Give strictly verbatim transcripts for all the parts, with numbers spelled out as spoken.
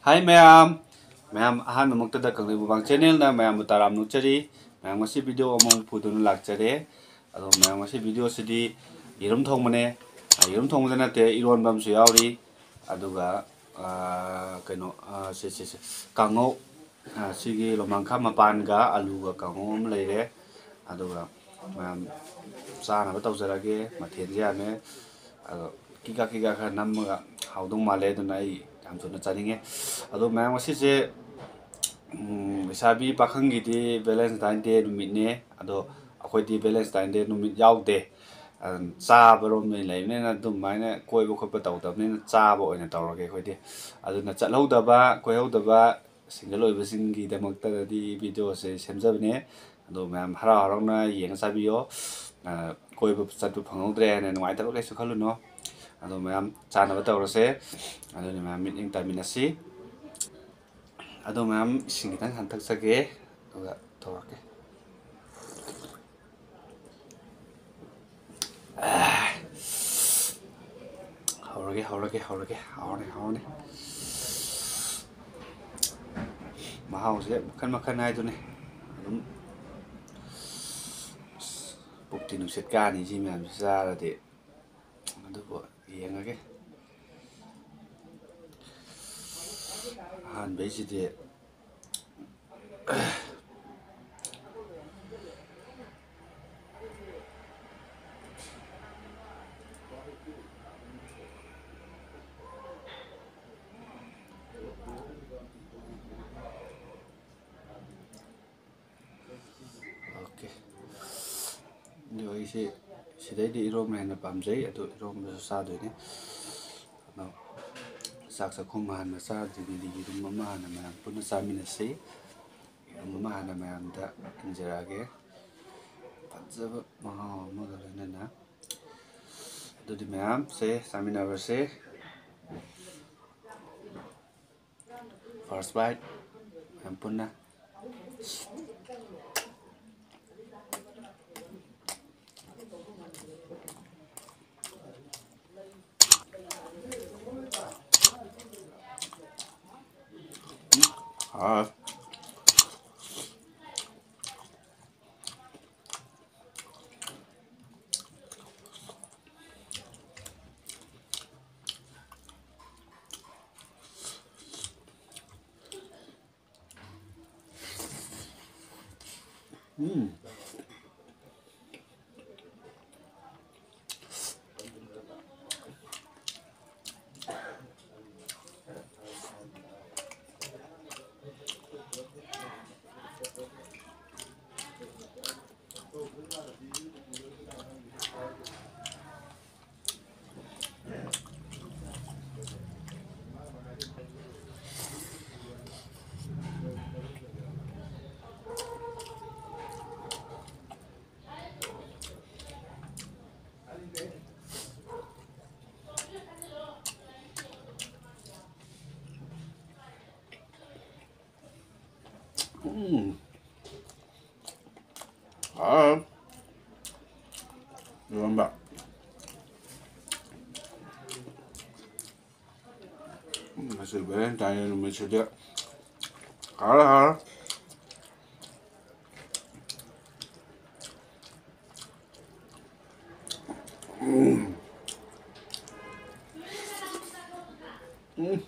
ꯍꯥꯏ ꯃꯌꯥꯝ, ꯃꯌꯥꯝ ꯑꯍꯥꯟꯕꯃꯛꯇꯗ ꯀꯪꯂꯩ ꯃꯨꯛꯕꯥꯡ ꯆꯦꯅꯦꯜꯅ ꯃꯌꯥꯝꯕꯨ ꯇꯔꯥꯝꯅ ꯑꯣꯛꯆꯔꯤ꯫ ꯃꯌꯥꯝ ꯉꯁꯤ ꯚꯤꯗꯤꯑꯣ ꯑꯃꯃꯨꯛ ꯄꯨꯗꯨꯅ ꯂꯥꯛꯆꯔꯦ꯫ ꯑꯗꯣ ꯃꯌꯥꯝ ꯉꯁꯤ ꯚꯤꯗꯤꯑꯣꯁꯤꯗꯤ ꯌꯦꯔꯨꯝ ꯊꯣꯡꯕꯅꯦ꯫ ꯑ, ꯌꯦꯔꯨꯝ ꯊꯣꯡꯕꯗ ꯅꯠꯇꯦ, ꯏꯔꯣꯟꯕ ꯑꯃꯁꯨ ꯌꯥꯎꯔꯤ꯫ ꯑꯗꯨꯒ, ꯑ, ꯀꯩꯅꯣ, ꯑ, ꯁꯦ, ꯁꯦ, ꯁꯦ, ꯀꯥꯡꯉꯧ, ꯑ, ꯁꯤꯒꯤ ꯂꯣꯃꯥꯡꯈꯥ ꯃꯄꯥꯟꯒ ꯑꯂꯨꯒ ꯀꯥꯡꯉꯧ ꯑꯃ ꯂꯩꯔꯦ꯫ ꯑꯗꯨꯒ ꯃꯌꯥꯝ ꯆꯥꯅꯕ ꯇꯧꯖꯔꯒꯦ꯫ ꯃꯊꯦꯜꯁꯦ ꯌꯥꯝꯃꯦ꯫ ꯑꯗꯣ ꯀꯤꯀꯥ ꯀꯤꯀꯥ ꯈꯔ ꯅꯝꯃꯒ ꯍꯥꯎꯗꯧ ꯃꯥꯜꯂꯦ, ꯑꯗꯨꯅ ꯑꯩ ꯌꯥꯝ ꯊꯨꯅ ꯆꯥꯅꯤꯡꯉꯦ꯫ ꯑꯗꯣ ꯃꯌꯥꯝ ꯉꯁꯤꯁꯦ, ꯎꯝ, ꯂꯩꯁꯥꯕꯤ ꯄꯥꯈꯪꯒꯤꯗꯤ Valentine Day ꯅꯨꯃꯤꯠꯅꯦ꯫ ꯑꯗꯣ ꯑꯩꯈꯣꯏꯗꯤ Valentine Day ꯅꯨꯃꯤꯠ ꯌꯥꯎꯗꯦ꯫ ꯑꯗꯨꯅ ꯆꯥꯕꯔꯣꯝꯗ ꯑꯣꯏꯅ ꯂꯩꯕꯅꯤꯅ ꯑꯗꯨꯃꯥꯏꯅ ꯀꯣꯏꯕ ꯈꯣꯠꯄ ꯇꯧꯗꯕꯅꯤꯅ ꯆꯥꯕ ꯑꯣꯏꯅ ꯇꯧꯔꯒꯦ ꯑꯩꯈꯣꯏꯗꯤ꯫ ꯑꯗꯨꯅ ꯆꯠꯍꯧꯗꯕ ꯀꯣꯏꯍꯧꯗꯕ single ꯑꯣꯏꯕꯁꯤꯡꯒꯤꯗꯃꯛꯇꯗꯤ ꯚꯤꯗꯤꯑꯣꯁꯦ ꯁꯦꯝꯖꯕꯅꯦ꯫ ꯑꯗꯣ ꯃꯌꯥꯝ ꯍꯔꯥꯎ ꯍꯔꯥꯎꯅ ꯌꯦꯡꯉ ꯆꯥꯕꯤꯌꯣ꯫ ꯑ, ꯀꯣꯏꯕ ꯆꯠꯄ ꯐꯪꯍꯧꯗ꯭ꯔꯦ ꯍꯥꯏꯅ ꯅꯨꯡꯉꯥꯏꯇꯕ ꯀꯩꯁꯨ ꯈꯜꯂꯨꯅꯨ꯫ ꯑꯗꯣ ꯃꯌꯥꯝ ꯆꯥꯅꯕ ꯇꯧꯔꯁꯦ꯫ ꯑꯗꯨꯅ ꯃꯌꯥꯝ ꯃꯤꯠꯌꯦꯡ ꯇꯥꯃꯤꯟꯅꯁꯤ꯫ ꯑꯗꯣ ꯃꯌꯥꯝ ꯏꯁꯤꯡ ꯈꯤꯇꯪ ꯍꯥꯟ ꯊꯛꯆꯒꯦ, ꯑꯗꯨꯒ ꯇꯧꯔꯛꯀꯦ꯫ ꯍꯧꯔꯒꯦ, ꯍꯧꯔꯒꯦ, ꯍꯧꯔꯒꯦ꯫ ꯍꯥꯎꯔꯅꯤ, ꯍꯥꯎꯔꯅꯤ꯫ ꯃꯍꯥꯎꯁꯦ ꯃꯈꯟ ꯃꯈꯟ ꯍꯥꯏꯗꯨꯅꯤ꯫ ꯑꯗꯨꯝ ꯄꯨꯛꯇꯤ ꯅꯨꯡꯁꯤꯠ ꯀꯥꯅꯤ ꯁꯤ ꯃꯌꯥꯝꯁꯤ ꯆꯥꯔꯗꯤ꯫ ꯑꯗꯨꯕꯨ ꯌꯦꯡꯉꯒꯦ꯫ ꯑꯍꯥꯟꯕꯩꯁꯤꯗꯤ OK꯫ ꯑꯗꯣ ꯑꯩꯁꯦ ꯁꯤꯗꯩꯗꯤ ꯏꯔꯣꯝꯕ ꯍꯦꯟꯅ ꯄꯥꯝꯖꯩ, ꯑꯗꯣ ꯏꯔꯣꯝꯕꯁꯨ ꯆꯥꯗꯣꯏꯅꯦ꯫ ꯑꯗꯣ ꯆꯥꯛ ꯆꯥꯛꯈꯨꯝ ꯍꯥꯟꯅ ꯆꯥꯗ꯭ꯔꯤꯉꯩꯗ ꯌꯦꯔꯨꯝ ꯑꯃ ꯍꯥꯟꯅ ꯃꯌꯥꯝ ꯄꯨꯟꯅ ꯆꯥꯃꯤꯟꯅꯁꯤ꯫ ꯌꯦꯔꯨꯝ ꯑꯃ ꯍꯥꯟꯅ ꯃꯌꯥꯝꯗ ꯏꯟꯖꯔꯛꯑꯒꯦ꯫ ꯐꯖꯕ ꯃꯍꯥꯎ ꯑꯃꯒ ꯂꯣꯏꯅꯅ꯫ ꯑꯗꯨꯗꯤ ꯃꯌꯥꯝꯁꯦ ꯆꯥꯃꯤꯟꯅꯔꯁꯦ꯫ First bite ꯃꯌꯥꯝ ꯄꯨꯟꯅ꯫ ꯍꯥꯎꯋꯦ꯫ ꯎꯝ꯫ ꯎꯝ꯫ ꯍꯥꯎ꯫ ꯏꯔꯣꯝꯕ꯫ ꯎꯝ, ꯉꯁꯤ Valentine ꯅꯨꯃꯤꯠꯁꯤꯗꯤ ꯍꯥꯎꯔꯦ, ꯍꯥꯎꯔꯦ꯫ ꯎꯝ꯫ ꯎꯝ꯫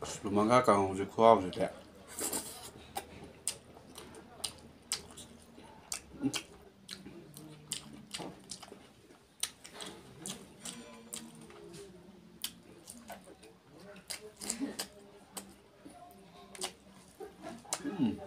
ꯑꯁ, ꯂꯨꯃꯪꯒꯥ ꯀꯥꯡꯍꯧꯁꯦ ꯈꯨꯍꯥꯎꯁꯤꯗꯤ꯫ ꯎꯝ꯫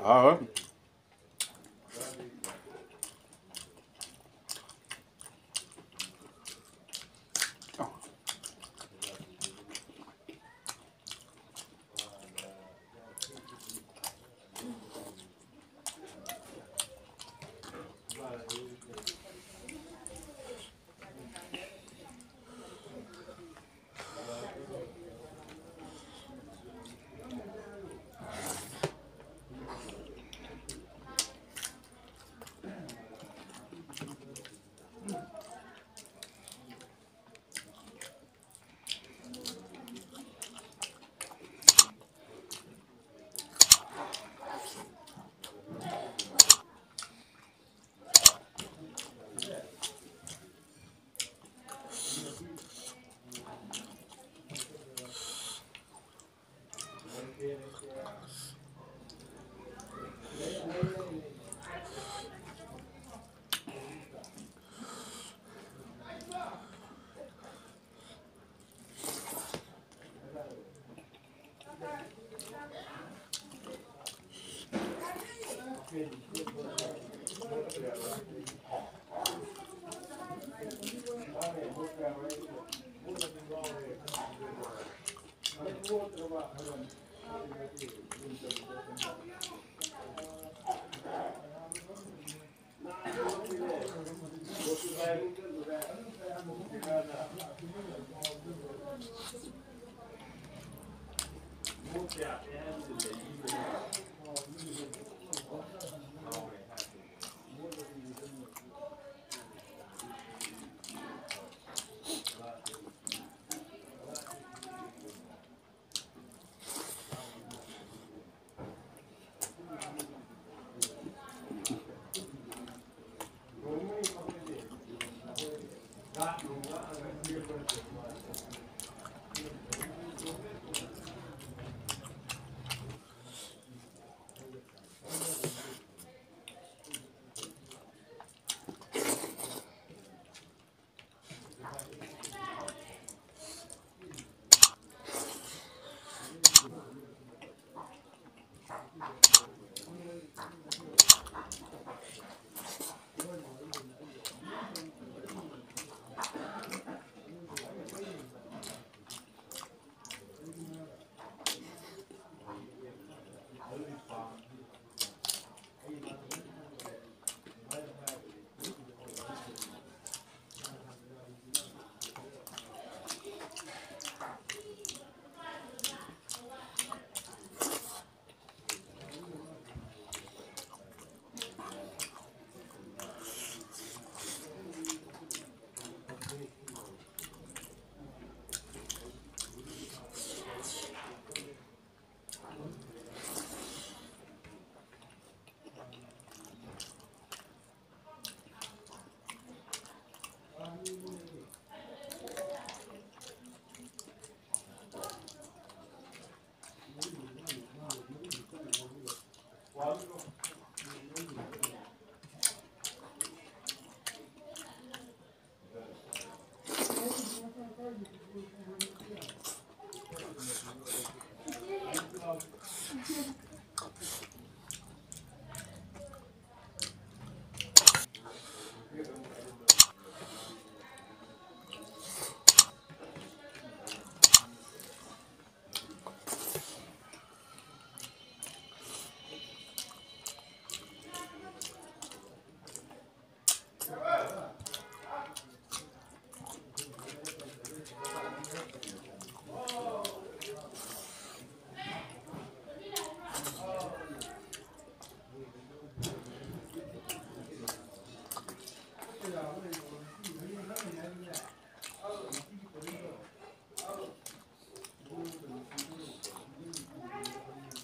ꯍꯥꯎꯋꯦ꯫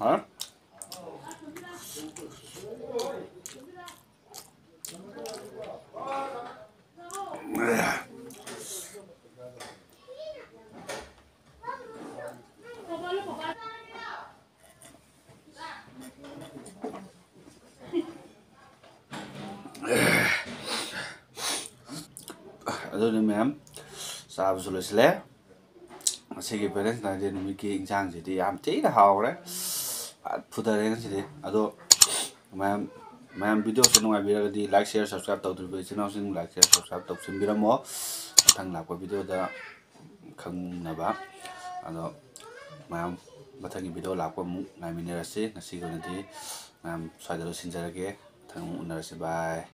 ꯍꯥ? ꯑꯗꯨꯅꯤ ꯃꯌꯥꯝ, ꯆꯥꯕꯁꯨ ꯂꯣꯏꯁꯤꯜꯂꯦ꯫ ꯉꯁꯤꯒꯤ Valentine's Day ꯅꯨꯃꯤꯠꯀꯤ ꯏꯟꯁꯥꯡꯁꯤꯗꯤ ꯌꯥꯝ ꯊꯤꯅ ꯍꯥꯎꯔꯦ꯫ ꯐꯠ ꯐꯨꯊꯔꯦ ꯉꯁꯤꯗꯤ꯫ ꯑꯗꯣ ꯃꯌꯥꯝ, ꯃꯌꯥꯝ videoꯁꯦ ꯅꯨꯡꯉꯥꯏꯕꯤꯔꯒꯗꯤ like, share, subscribe ꯇꯧꯗ꯭ꯔꯤꯕ ꯏꯆꯤꯟ ꯏꯅꯥꯎꯁꯤꯡ like, share, subscribe ꯇꯧꯁꯤꯟꯕꯤꯔꯝꯃꯣ꯫ ꯃꯊꯪ ꯂꯥꯛꯄ videoꯗ ꯈꯪꯅꯕ꯫ ꯑꯗꯣ ꯃꯌꯥꯝ ꯃꯊꯪꯒꯤ video ꯂꯥꯛꯄ ꯑꯃꯨꯛ ꯉꯥꯏꯃꯤꯟꯅꯔꯁꯤ꯫ ꯉꯁꯤꯒꯤ ꯑꯣꯏꯅꯗꯤ ꯃꯌꯥꯝ ꯁ꯭ꯋꯥꯏꯗ ꯂꯣꯏꯁꯤꯟꯖꯔꯒꯦ꯫ ꯃꯊꯪ ꯑꯃꯨꯛ ꯎꯅꯔꯁꯤ꯫ Bye꯫